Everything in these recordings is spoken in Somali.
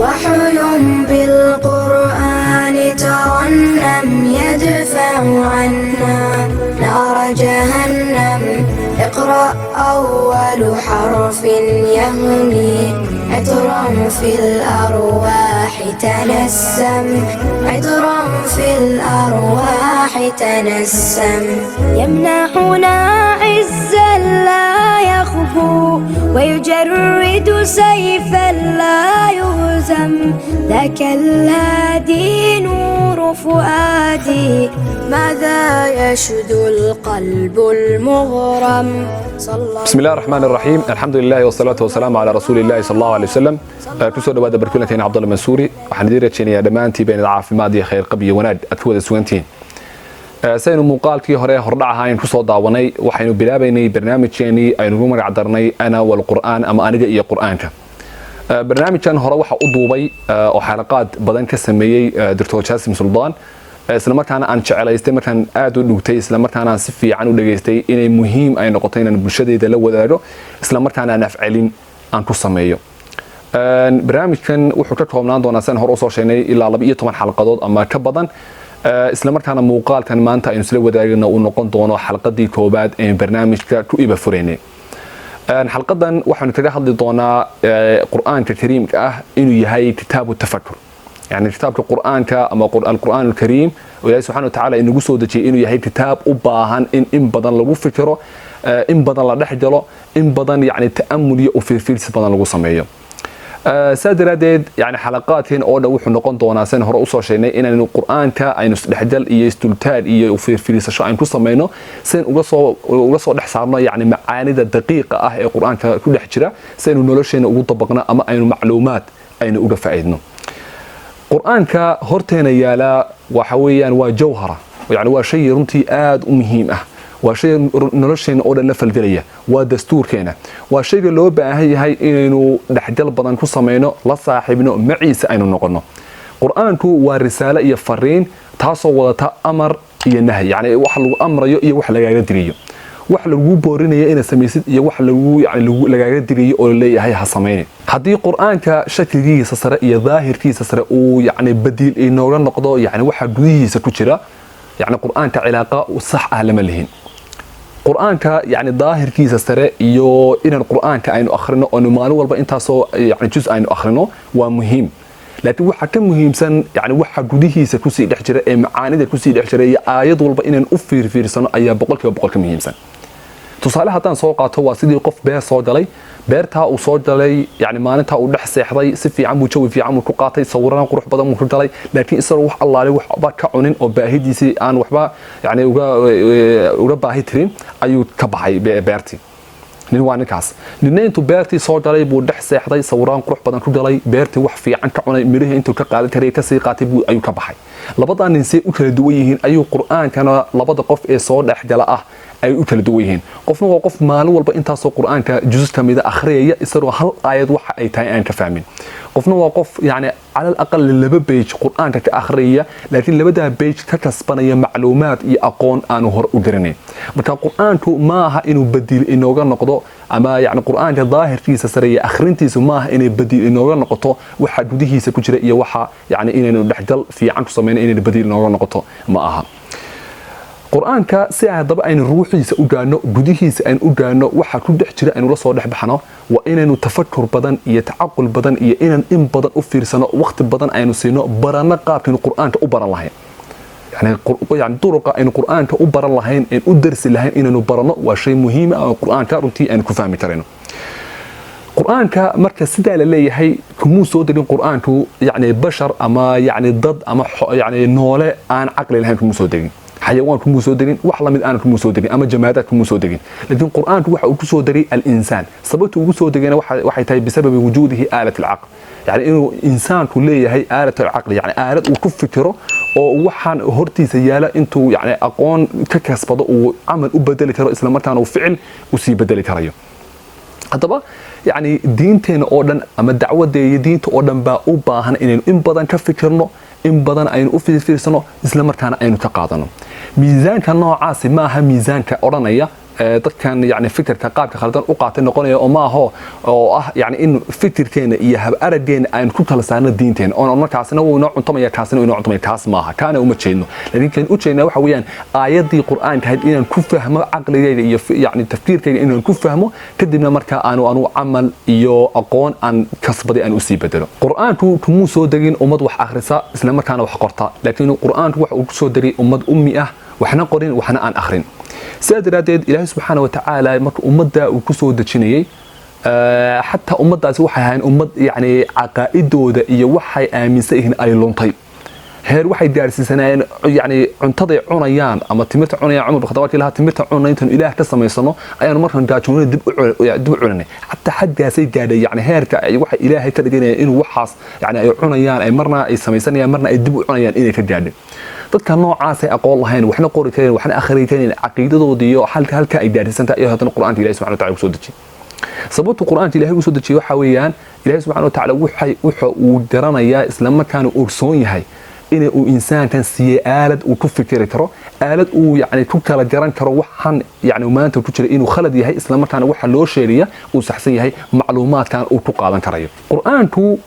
وحي بالقرآن ترنم يدفع عنا نار جهنم. اقرأ أول حرف يهمي عطرا في الأرواح تنسم، عطرا في الأرواح تنسم. يمنحنا عزا لا يخبو ويجرد سيفا لا يهزم، ذاك الهادي نور فؤادي، ماذا يشدو القلب المغرم؟ صلى بسم الله الرحمن الرحيم، الحمد لله والصلاة والسلام على رسول الله صلى الله عليه وسلم. Kusoo dhawaada barkulankeena Cabdalla Mansuuri. Waxaan idiin rajeynayaa dhammaantiiba inaad caafimaad iyo khayr qab iyo wanaag aad ku wada sugantihiin. Saynu muuqaalkii hore hordhac ahaa aynu kusoo daawanay, waxaynu bilaabaynay barnaamijkeenii aynu ugu magac darnay "Ana walqur'aan" ama "Aniga iyo Qur'aanka". Barnaamijkan hore waxa u duubay oo xalaqaad badan ka sameeyey Dr. Jasim Suldaan, isla markaana aan jecelaystay markaan aad u dhugtay, isla markaana aan si fiican u dhageystay inay muhiim ay noqoto inaan bulshadeyda la wadaago, isla markaana aan afcelin aan ku sameeyo. Barnaamijkan wuxuu ka koobnaan doonaa, sian hore usoo sheegnay, ilaa 12 xalqadood ama ka badan, isla markaana muuqaalkan maanta aynu isla wadaagana uu noqon doono xalqadii koobaad ee barnaamijka ku iba furaynay. Xalqadan waxaanu kaga hadli doonaa Qur-aanka Kariimka ah inuu yahay kitaabu tafakur, yani kitaabka Qur-aanka ama Alqur'aan Alkariim oo Ilahi subxana watacaala inagu soo dejiyay inuu yahay kitaab u baahan in badan lagu fikiro, in badan la dhex galo, in badan yani ta'amul iyo u fiirfiirsi badan lagu sameeyo. Saa daraaddeed, yani xalaqaadkeen oo dhan wuxuu noqon doonaa, sen hore usoo sheegnay, inaynu Qur-aanka aynu isdhexgal iyo isdultaag iyo fiirfiirsasho aynu ku samayno, sen uga soo dhex saarno yani macaanida daqiiqa ah ee Qur-aanka ku dhex jira, si aynu nolosheena ugu dabaqno ama aynu macluumaad aynu uga faa'iidno. Qur-aanka horteena yaalaa waxa weeyaan waa jawhara, yani waa shay runtii aada u muhiim ah, waa shay nolosheena oo dhan la falgelaya, waa dastuurkeena, waa shayga loo baahan yahay inaynu dhexgal badan ku samayno, la saaxiibno, maciise aynu noqono. Qur-aanku waa risaalo iyo fariin taasoo wadata amar iyo nahy, yani wax lagu amrayo iyo wax lagaaga digayo, wax lagu boorinayo inaad samaysid iyo wax lagu yani lagaaga digayo oo laleeyahay ha samaynin. Haddii Qur-aanka shakligiisa sare iyo daahirkiisa sare uu yani badiil inooga noqdo yani waxa gudihiisa ku jira, yani Qur-aanka cilaaqa sax ah lama lihin. Qur-aanka yani daahirkiisa sare iyo inaan Qur-aanka aynu akhrino oonu maalin walba intaasoo yani juz aynu akhrino waa muhiim, laakiin waxaa ka muhiimsan yani waxa gudihiisa kusii dhex jira ee macaanida kusii dhex jira iyo aayad walba inaan u fiirfiirsano ayaa 100% ka muhiimsan. Tusaale haddaan soo qaato, waa sidii qof beer soo galay. Beertaa uu soo galay, yani maalintaa uu dhex seexday, si fiican buu jawi fiican buu ku qaatay, sawirana qurux badan buu ku galay, laakiin isagoo wax allaale waxba ka cunin oo baahidiisii aan waxba yani uga baahi tirin ayuu ka baxay beertii. Nin waa ninkaas. Ninna intuu beertii soo galay buu dhex seexday, sawiraan qurux badan ku galay, beertii wax fiican ka cunay, midhihii intuu ka qaadan karay kasii qaatay buu ayuu ka baxay. Labadaa nin say u kala duwan yihiin ayuu Qur-aankana labada qof ee soo dhex gala ah ay u kala duwan yihiin. Qofna waa qof maalin walba intaasoo Qur-aanka juz ka mida akhriyaya isagoo hal aayad waxa ay tahay aan ka fahmin. Qofna waa qof yani calal aqal laba page Qur-aanka ka akhriyaya, laakiin labadaa page ka kasbanaya macluumaad iyo aqoon aanu hor u garanayn. Marka Qur-aanku maaha inuu badiil inooga noqdo, ama yani Qur-aanka daahirkiisa sare iyo akhrintiisu maaha inay badiil inooga noqoto waxa gudihiisa ku jira iyo waxa yani inaynu dhexgal fiican ku samayno inaynu badiil inooga noqoto ma aha. Qur-aanka si haddaba aynu ruuxiisa u gaano, gudihiisa aynu u gaano, waxa ku dhex jira aynu la soo dhex baxno, waa inaynu tafakur badan iyo tacaqul badan iyo inaan in badan u fiirsano, waqti badan aynu siino, baranno qaabkaynu Qur-aanka u baran lahayn, yani duruqa aynu Qur-aanka u baran lahayn een u darsi lahayn inaynu baranno waa shay muhiima oo Qur-aanka runtii aynu ku fahmi karayno. Qur-aanka marka sidaa la leeyahay, kumuu soo degin Qur-aanku yani bashar ama yani dad ama yani noole aan caqli lahayn kumuu soo degin, xayawaan kumuu soo degin, wax lamid aan kumuu soo degin ama jamaadaad kumuu soo degin, laakiin Qur-aanku waxa uu ku soo degay al-insaan. Sababta ugu soo degayna waxay tahay bisababi wujuudihi aalat alcaql, yani inuu insaanku leeyahay aalat alcaqli, yani aalad uu ku fikiro oo waxaan hortiisa yaala intuu yani aqoon ka kasbado uu camal u bedeli karo, isla markaana uu ficil usii bedeli karayo. Haddaba yani diinteena oo dhan ama dacwadeeyo diinta oo dhan baa u baahan inaynu in badan ka fikirno, in badan aynu u fiirfiirsano, isla markaana aynu ka qaadano. Miisaanka noocaasi maaha miisaanka odhanaya Dadkan yani fikirka qaabka khaldan u qaatay noqonaya oo maaho oo ah yani in fikirkeena iyo hab araggeena aynu ku kala saarno diinteena, oon markaasna wuu inoo cuntamaya, kaasna wuu inoo cuntamaya. Kaas maaha, kaana uma jeedno. Laakiin kan u jeednaa waxa weeyaan aayaddii Qur'aanka ahayd inaan ku fahmo caqligayga iyo yani tafkiirkayga inaan ku fahmo, kadibna markaa aanu camal iyo aqoon aan kasbaday aan usii bedelo. Qur'aanku kumuu soo degin ummad wax akhrisa isla markaana wax qorta, laakiin Qur'aanku waxa uu ku soo degay ummad ummi ah, waxna qorin, waxna aan akhrin. Sidaa daraaddeed Ilaahay subxaana wa tacaala marka ummadda uu ku soo dejinayey, xataa ummaddaasi waxay ahayn ummad yani caqaa'idooda iyo waxay aaminsan yihiin ay luntay. Heer waxay gaarsiisanayeen yani cuntaday cunayaan ama timirta cunayaan. Cumar bin Khataab lahaa, "Timirta cunay intaanu Ilaah ka samaysano ayaanu markaan gaajoonada dib u cunanay." Xataa xaggaasay gaadhay, yani heerka ay waxay Ilaahay ka dhiganayaan inuu waxaas yani ay cunayaan, ay marna ay samaysanayaan, marna ay dib u cunayaan, inay ka gaadhay. Dadka noocaasay aqoon lahayn, waxna qori kareen, waxna akhri kareen, caqiidadoodii iyo halka ay gaarsiisantahay iyo haddana Qur'aanka Ilahi subxana wa tacala kusoo dejiyey. Sababtu Qur'aanka Ilahay kusoo dejiyey waxa weeyaan Ilahay subxana wa tacala waxa uu garanayaa isla markaana ogsoon yahay in uu insaankan siiyey aalad uu ku fikiri karo, aalad uu yani ku kala garan karo waxan yani maanta ku jira inuu khalad yahay, isla markaana waxa loo sheegaya uu saxsan yahay, macluumaadkan uu ku qaadan karayo. Qur'aanku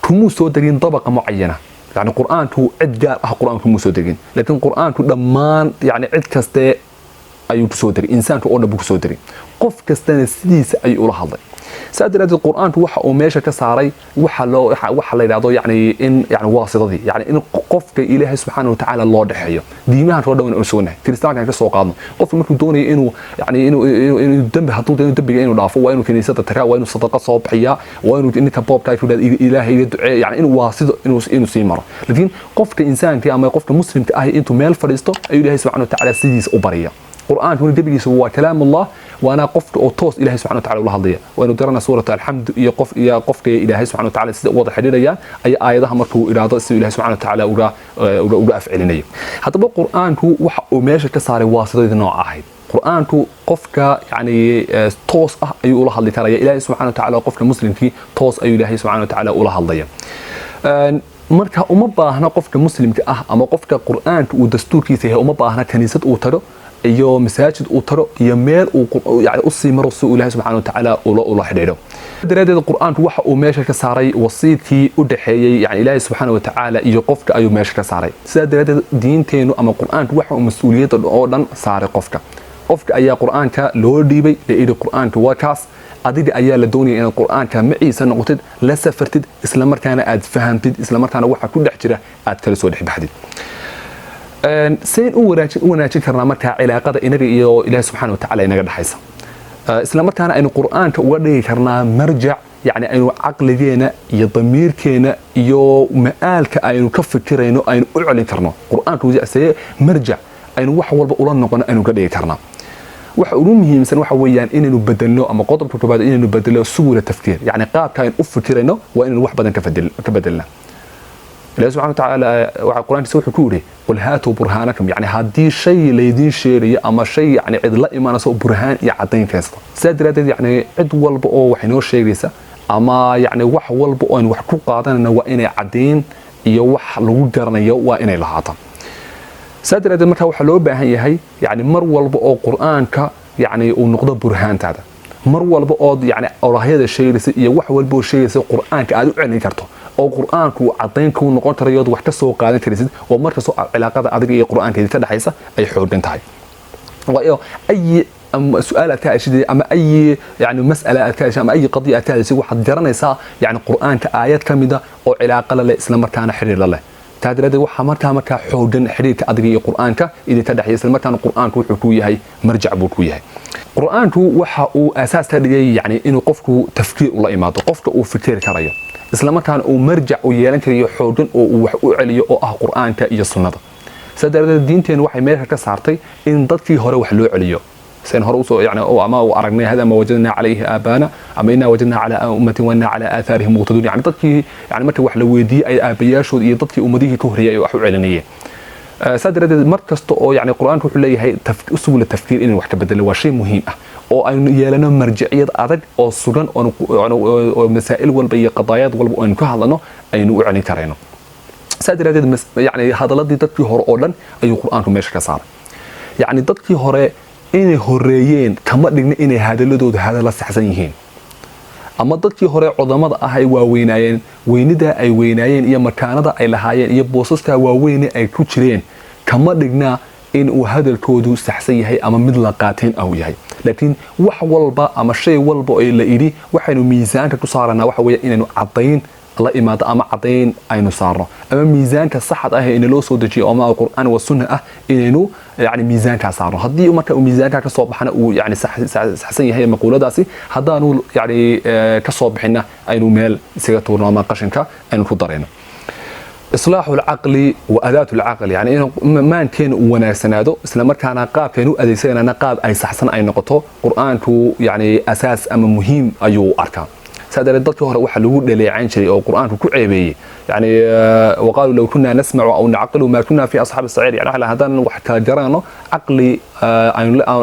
kumuu soo degin dabaqa mucayana, yani Qur'aanku cid gaar ah Qur'aanku kumuu soo degin, laakiin Qur'aanku dhammaan yani cid kaste ayuu kusoo degay, insaanka oo dhan buu kusoo degay, qof kastana sidiisa ayuu ula hadlay. Saa daraaddeed Qur'aanku waxa uu meesha ka saaray waxa loo waxa la yidhahdo yani in yani waasidadii, yani in qofka Ilaahay subxaana wa tacaala loo dhexeeyo. Diimahan oo dhan waan ogsoonahay. Kiristaankan ka soo qaadno, qofka markuu doonayo inuu yani inuu dembi, hadduu doonayo dembiga inuu dhaafo, waa inuu kiniisada tagaa, waa inuu sadaqa soo bixiyaa, waa inuu ninka boobka ku yidhahdo, "Ilaahay iga duceeya," yani inuu waasido inuu sii maro. Laakiin qofka insaanka ama qofka muslimka ah intuu meel fadhiisto ayuu Ilaahay subxaana wa tacaala sidiisa u barya. Qur'aankuna gebigiisa waa kalaamullah, waana qofka oo toos Ilahay subxana wa tacala ula hadlaya. Waynu garanaa suurata Alxamd iyo qof iyo qofka Ilaahay subxana wa tacala sida u wada xidhiidhayaan ayaa aayadaha markuu idhaahdo siduu Ilahay subxana wa tacaala uga afcelinayo. Haddaba Qur'aanku waxa uu meesha ka saaray waasidadii nooca ahayd. Qur'aanku qofka yani toos ah ayuu ula hadli karaya Ilaahay subxana wa tacala, qofka muslimkii toos ayuu Ilaahay subxana wa tacaala ula hadlaya. Marka uma baahna qofka muslimka ah ama qofka Qur'aanka uu dastuurkiisa yahay, uma baahna kaniisad uu tago iyo masaajid uu tago iyo meel uu yani usii maro si uu Ilahay subxana wa tacaala ula xidhiidho. Daraaddeed Qur'aanku waxa uu meesha ka saaray wasiidkii u dhexeeyey yani Ilaahay subxaana wa tacaala iyo qofka ayuu meesha ka saaray. Sidaa daraaddeed diinteennu ama Qur'aanku waxa uu mas-uuliyadda oo dhan saaray qofka. Qofka ayaa Qur'aanka loo dhiibay, la yidhi, "Qur'aanka waa kaas, adiga ayaa la doonaya inaad Qur'aanka maciisa noqotid, la safartid, isla markaana aad fahamtid, isla markaana waxa ku dhex jira aad kala soo dhex baxdid." Seen u wanaajin karnaa markaa cilaaqada inaga iyo Ilahi subxana wa tacala inaga dhexaysa, isla markaana aynu Qur'aanka uga dhigi karnaa marjac, yani aynu caqligeena iyo damiirkeena iyo ma'aalka aynu ka fikirayno aynu u celin karno Qur'aanku? See marjac aynu wax walba ula noqono aynu ka dhigi karnaa? Waxa ugu muhiimsan waxa weeyaan inaynu bedelno, ama qodobka koobaad, inaynu bedelno suwira tafkiir, yani qaabka aynu u fikirayno waa inaynu wax badan ka bedelna. Ilahi subxana watacaala waxa Qur-aankiisa wuxuu ku yidhi, "Qul haatuu burhaanakum," yani haddii shay laydiin sheegayo ama shay yani cid la imanayso, burhaan iyo caddayn keensata. Sidaa daraaddeed yani cid walba oo wax inoo sheegaysa ama yani wax walba oo aynu wax ku qaadanayna waa inay caddayn iyo wax lagu garanayo waa inay lahaato. Saa daraaddeed marka waxaa loo baahan yahay yani mar walba oo Qur'aanka yani uu noqdo burhaantaada, mar walba ood yani orahyada sheegaysa iyo wax walba oo sheegaysa Qur'aanka aad u celin karto oo Qur'aanku caddayn kuu noqon karayo ood wax ka soo qaadan karaysid, oo markastoo cilaaqada adiga iyo Qur'aanka idinka dhexaysa ay xoogan tahay. Waayo ay su-aal aad ka heshid ama ay yani mas'ala aad ka heshid ama ay qadiya aad ka heshid, waxaad garanaysaa yani Qur'aanka aayad ka mida oo cilaaqa la leh, isla markaana xiriir la leh. Taa daraaddeed waxaa markaa xoogan xiriirka adiga iyo Qur'aanka idinka dhexeeya, isla markaana Qur'aanku wuxuu ku yahay marjac buu ku yahay. Qur'aanku waxa uu aasaas ka dhigay yani inuu qofku tafkiir ula imaado, qofka uu fikiri karayo, isla markaana uu marjac u yeelan karayo xoogan oo uu wax u celiyo oo ah Qur'aanka iyo sunnada. Sidaa daraaddeed diinteenu waxay meesha ka saartay in dadkii hore wax loo celiyo, sen hore usoo yani ama u aragnay, "Hada ma wajadna calayhi aabaana" ama "Inaa wajadna calaa ummatin wa innaa calaa aathaarihim muqtaduun." Yani dadkii yani marka wax la weydiiyey ay aabayaashood iyo dadkii ummadihii ka horreeyay ay wax u celinayeen. Saa daraaddeed mar kasta oo yani Qur-aanku wuxuu leeyahay usubula tafkiir inay wax ka bedelo waa shay muhiim ah oo aynu yeelano marjiciyad adag oo sugan oo masaa'il walba iyo qadaayaad walba oo aynu ka hadlano aynu u celin karayno. Saa daraaddeed yani hadaladii dadkii hore oo dhan ayuu Qur-aanku meesha ka saaray. Yani dadkii hore Inay horeeyeen kama dhigna inay hadaladooda hadalla saxsan yihiin, ama dadkii hore cudamada ah ay waaweynaayeen, weynida ay weynaayeen iyo makaanada ay lahaayeen iyo boosaskaa waaweyne ay ku jireen kama dhigna in uu hadalkoodu saxsan yahay ama mid la qaateen au yahay. Laakiin wax walba ama shay walba oo la idhi waxaynu miisaanka ku saaranaa waxa weeye inaynu caddayn la imaado ama caddayn aynu saarno, ama miisaanka saxad ah ee inaloo soo dejiyo ama Qur'aan wa Sunna ah inaynu yani miisaankaa saarno. Haddii marka uu miisaankaa kasoo baxana uu yani saxsan yahay maquuladaasi, haddaanu yani kasoo bixinna aynu meel isaga tuurno ama qashinka aynu ku darayno. Islaaxu alcaqli wa adaatu alcaqli, yani in maankeena uu wanaagsanaado, isla markaana qaabkaynu u adeegsanayna qaab ay saxsan ay noqoto, Qur-aanku yani asaas ama muhiim ayuu arkaa. Saa darteed dadkii hore waxaa lagu dhaleecayn jiray oo Qur-aanku ku ceebeeyey yani waqaaluu low kunaa nasmacu aw nacqilu maa kunaa fi asxaabi saciir. Yani waxa haddaan wax kala garanno, caqli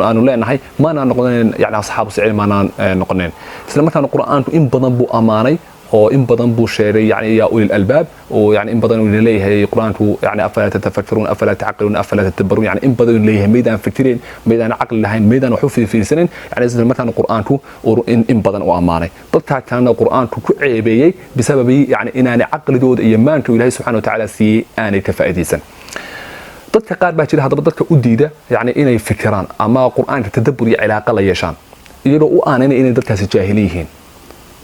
aanu leenahay, maanaan noqonayn yani asxaabu saciir maanaan noqonayn. Isla markaana Qur-aanku in badan buu ammaanay oo in badan buu sheegay yani yaa ulil albaab, oo yani in badan uu leeyahay Qur-aanku yani afalaa tatafakkaruun, afalaa tacqiluun, afalaa tadabbaruun. Yani in badan uu leeyahay maydaan fikirin, maydaan caqli lahayn, maydaan wax u fiirfiirsanayn. Yani isla markaana Qur-aanku in badan u ammaanay, dadkaa kalena Qur-aanku ku ceebeeyey bisababi yani inaanay caqligooda iyo maanka Ilaahay subxana wa tacaala siiyey aanay ka faa'iidaysan. Dadka qaar baa jira haddaba dadka u diida yani inay fikiraan ama Qur-aanka tadabbur iyo cilaaqa la yeeshaan, iyagoo u aanayna inay dadkaasi jaahili yihiin.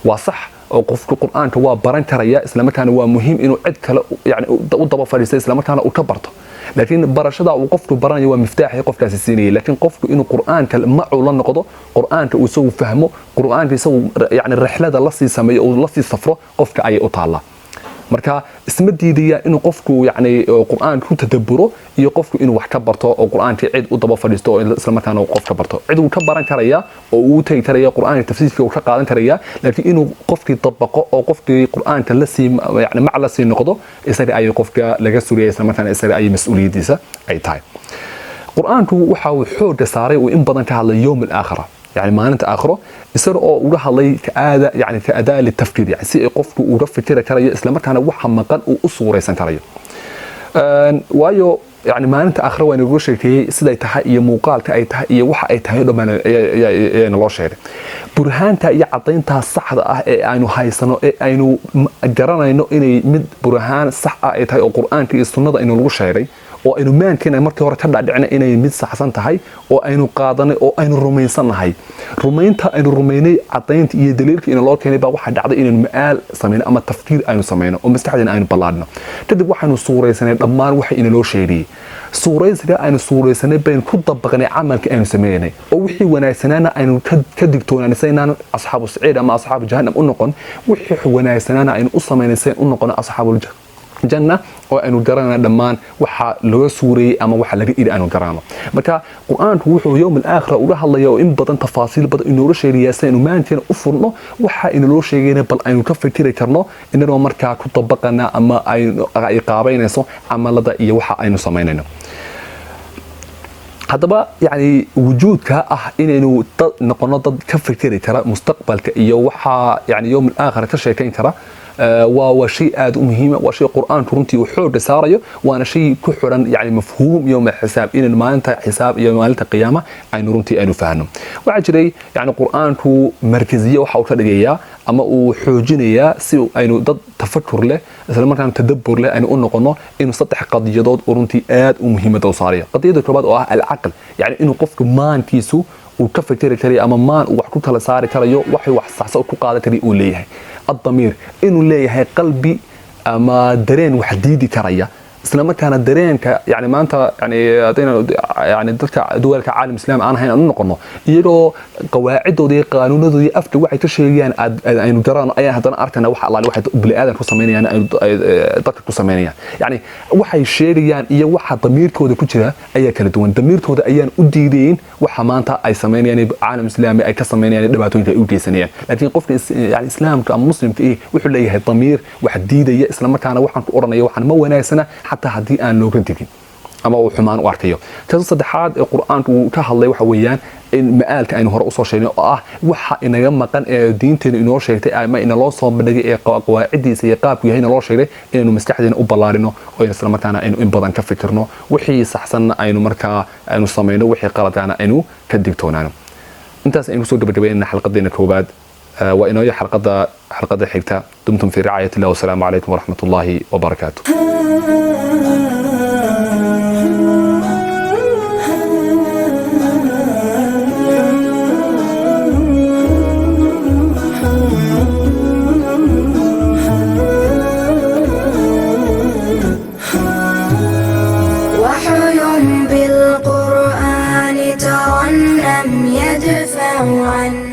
Waa sax oo qofku Qur-aanka waa baran karaya, islamarkaana waa muhiim inuu cid kale yani u daba fadhiisto, islamarkaana uu ka barto. Laakiin barashada uu qofku baranayo waa miftaaxii qofkaasi siinayay. Laakiin qofku inuu Qur-aanka macu la noqdo, Qur-aanka uu isagu fahmo, Qur-aanka isagu yani rixlada la sii sameeyo, uu la sii safro, qofka ayay u taallaa. Marka isma diidaya inuu qofku yani Qur-aanka ku tadabburo iyo qofku inuu wax ka barto oo Qur-aanka cid u daba fadhiisto oo isla markaana qof ka barto. Cid uu ka baran karaya oo uu tagi karaya, Qur-aanka tafsiirka uu ka qaadan karaya, laakiin inuu qofkii dabaqo oo qofkii Qur-aanka la sii yani mac la sii noqdo, isaga ayay qofka laga sugaya, isla markaana isaga ayay mas-uuliyaddiisa ay tahay. Qur-aanku waxa uu xoogga saaray uu in badan ka hadlay yowm alaakhira, yani maalinta aakhiro, isaga oo uga hadlay kaada yani kaadaa litafkiir, yani si ay qofku uga fikiri karayo, isla markaana waxa maqan uu u suuraysan karayo. Waayo yani maalinta aakhiro waa inaga sheekeeyey siday tahay iyo muuqaalka ay tahay iyo waxa ay tahay dhammaan ayaa naloo sheegay. Burhaanta iyo caddayntaa saxda ah ee aynu haysano ee aynu garanayno inay mid burhaan sax ah ay tahay oo Qur-aanka iyo Sunnada aynu lagu sheegay, oo aynu maankeena markii hore ka dhaadhicnay inay mid saxsan tahay, oo aynu qaadanay oo aynu rumaysannahay, rumaynta aynu rumaynay caddaynta iyo daliilka ina loo keenay baa waxaa dhacday inaynu ma'aal samayno ama tafkiir aynu samayno oo maskaxdeena aynu ballaadhno. Kadib waxaynu suuraysanay dhammaan waxa inaloo sheegayey. Suuraysiga aynu suuraysanay baynu ku dabaqnay camalka aynu sameynay, oo wixii wanaagsanaana aynu ka digtoonaanay si aynaan asxaabu saciid ama asxaabu jahannam u noqon, wixii wanaagsanaana aynu u samaynay si u noqono asxaabul janna, oo aynu garanana dhammaan waxa laga suureeyey ama waxa laga iri aynu garanno. Marka Qur-aanku wuxuu yowm alaakhira uga hadlaya oo in badan tafaasiil badan inoola sheegaya si aynu maanteena u furno waxa inaloo sheegayna, bal aynu ka fikiri karno inagoo markaa ku dabaqana ama ay qaabaynayso camalada iyo waxa aynu samaynayno. Haddaba yani wujuudka ah inaynu dad noqono dad ka fikiri kara mustaqbalka iyo waxa yani yowm alaakhira ka sheekayn kara waa shay aad u muhiima, waa shay Qur-aanku runtii uu xooga saarayo, waana shay ku xiran yani mafhuum yowm xisaab, inaynu maalinta xisaab iyo maalinta qiyaama aynu runtii aynu fahno. Waxaa jiray yani Qur-aanku markaziye waxa uu ka dhigayaa ama uu xoojinayaa si aynu dad tafakur leh, isla markaana tadabbur leh aynu u noqono, inuu saddex qadiyadood uu runtii aad u muhiimada u saarayo. Qadiyada koobaad oo ah alcaql, yani inuu qofku maankiisu uu ka fikiri karayo ama maan uu wax ku kala saari karayo, waxay wax saxsan ku qaadan karayo uu leeyahay. Addamiir, inuu leeyahay qalbi ama dareen wax diidi karaya, isla markaana dareenka yani maanta yani haddayna yani dadka duwalka caalam islaam aan ahayn aan u noqono, iyagoo qawaacidooda iyo qaanuunadooda iyo afka waxay ka sheegayaan aynu garano, ayaan haddana arkana waxa Allaale waxay bini aadan ku samaynayaan, dadka ku samaynayaan. Yani waxay sheegayaan iyo waxa damiirkooda ku jira ayaa kala duwan. Damiirkooda ayaan u diidayn waxa maanta ay samaynayaan, caalam islaami ay ka samaynayaan, dhibaatooyinka ay u geysanayaan. Laakiin qofka yani islaamka ama muslimka eh wuxuu leeyahay damiir wax diidaya, isla markaana waxaan ku odhanaya waxaan ma wanaagsana xataa haddii aan looga digin. Ama uu xumaan u arkayo. Tan saddexaad ee Qur-aanku uu ka hadlay waxa weeyaan in ma'aalka aynu hore usoo sheegnay, oo ah waxa inaga maqan ee diinteenu inoo sheegtay ama inaloo soo bandhigay ee qawaaciddiisa iyo qaabku yahay inaloo sheegay, inaynu maskaxdeena u ballaarino oo isla markaana aynu in badan ka fikirno. Wixii saxsanna aynu markaa aynu samayno, wixii qaladkaana aynu ka digtoonaano. Intaas aynu kusoo gabagabeynayna xalqadeena koowaad. Waa inooyo xalqada xigta. Dumtum fi ricaayat illah, wasalaamu calaykum waraxmat ullaahi wabarakaatu. وحي بالقرآن ترنم يدفع عنا.